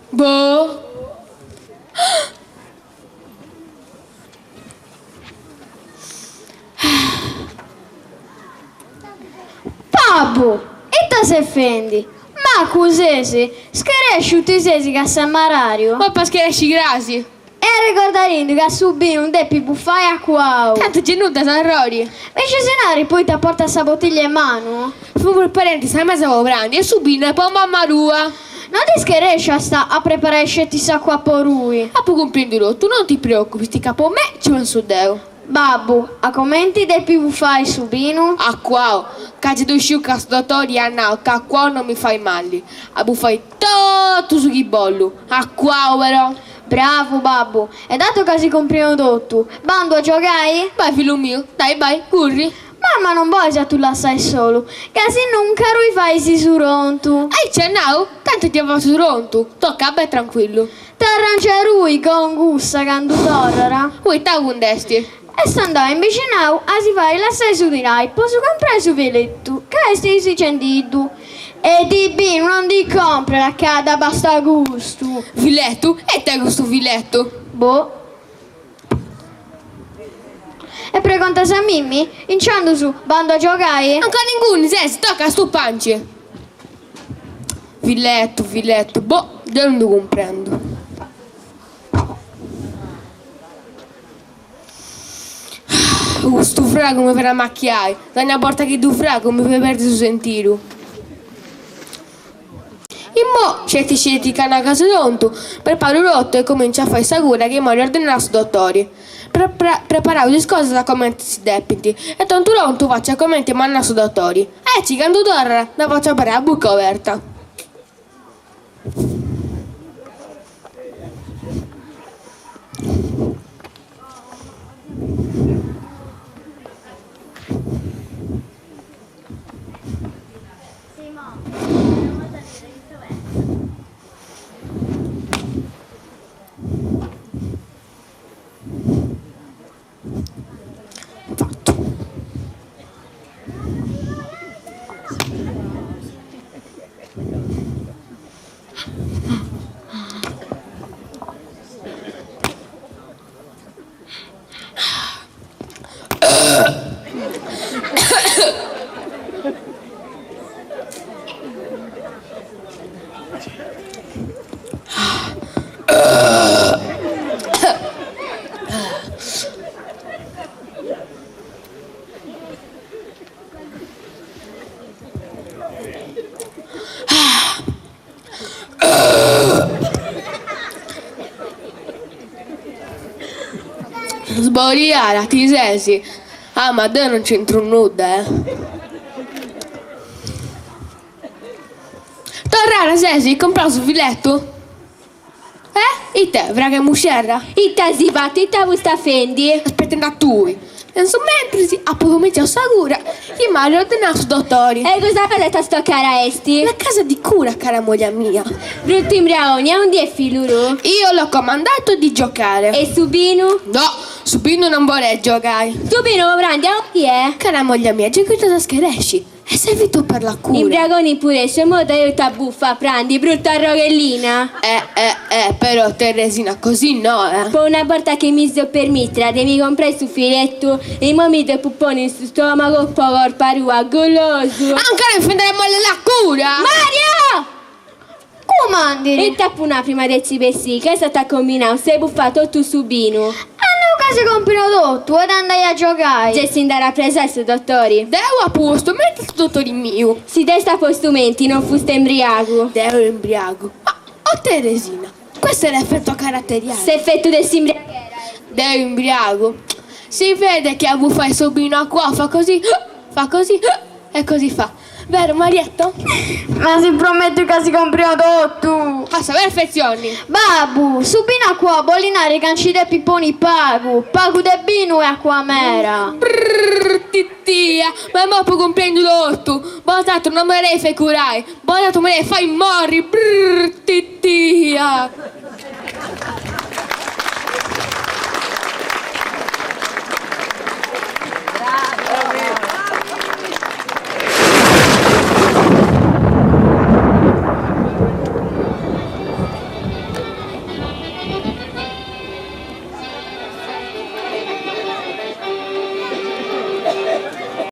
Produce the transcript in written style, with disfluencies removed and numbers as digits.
Boh! Babbu, ita ses fendi? Macu ses? Scaresciu ti ses ca ses marariu? M'apu a scaresci crasi. E arregordarindi ca su binu depit bufai acuau. Tantu gei nudda s'arrori. Mi scis nari poita portas sa botiglia in manu? Fui preparendi sa mesa po prandi e su binu est po mamma tua. No ti scaresciast a preparai sceti s'acua po rui. Apu cumprendiu totu, non ti preocupis ca po mei ci pensu deu. Babbu, a comenti depit bufai su binu? Acuau, ca gei ddu sciu ca su dotori at nau ca acuau non mi fait mali. A bufai totu su chi bollu. Acuau però. Bravu babbu, e datu ca si cumpriu totu, bandu a giogai? Bai fillu miu, dai bai, curri. Mamma non bolit a tu lassai solu, ca sinnunca rui fais su rontu. Aici at nau? Tantu gei fatzu su rontu, toca bai tranquillu. T'arrangiat rui con cussa candu torrat? Ui, ita cundesti? Est andau in bixinau a si fai lassai su dinai po si comprai su filetu ca est disigendiddu. E di binu non ndi comprat ca dd'abastat custu. Filetu? E ita est custu filetu? Boh. E pregontas a mimmi? Intzandus bandu a giogai? Ancora inguni ses? Toca stupanci! Filetu, filetu, boh, deu non ddu cumprendu. Custu fragu mi fait amachiai, dogna borta chi ddu fragu mi fait perdi su sentidu. Immoi, sceti sceti ca nau ca seu tontu, preparu totu e cuminciu a fai sa cura chi m'at ordinau su dotori. Preparaus is cosas a comenti si depint e tontu tontu faciu a comenti m'at nau su dotori, aici candu torrat dda faciu abarrai a buca oberta. Fattu. Sboriada ti ses? Ah ma deu non nc'intru nudda eh. Torrada ses? Comprau su filetu? Eh? Ite? Fragu 'e muscerra? Ita si fat? Ita fusta fendi? Aspetendi a tui. In su mentris apu cuminciau sa cura chi m'at ordinau su dotori. E custa cosa ita stocara esti? La casa di cura, cara moglia mia. Bruttu imbriaoni, aundi est fillu tuu? Io l'ho comandato di giocare. E su binu? No, su binu non bolet giogai. Su binu po prandi aundi est? Cara moglia mia, gei chi t'as a scaresci. Est servitu per la cura. Imbriagoni puru essu, e immoi t'aiutu a buffa a prandi, brutta arroghellina! Eh eh eh, però Teresina così no eh. Po una borta chi mi seu permìttia de mi comprai su filetu, immoi mi depu ponni in su stomagu po corpa tua, golosu! Ancora mi fait mali la cura! Mario! Cumandiri! Ita apu nau prima de ci bessì, ca issa t'at combinau, s'est bufau totu su binu. At nau ca si comprinau totu e de andai a giogai. Gei si nd'at a prexai su dotori. Deu apu postu menti a su dotori miu. Si t'est postu menti non fusta imbriagu. Deu imbriagu. Ma, o Teresina, questo è l'effetto caratteriale. S'effettu de s'imbriaghera est. Deu imbriagu. Si vede che a bufai su binu acuau fa così, fa così e così fa. Vero Marietto? Ma si promettu ca si cumpriu totu! A sa perfetzioni! Babbu, su binu acuau bolit nari ca nci depit poni pagu, pagu de binu e acua mera. Brrr, titia, ma imoi apu cumprendiu totu! Bosatrus non mi 'oleis fai curai, bosatrus mi 'oleis fai morri! Brrr, titia!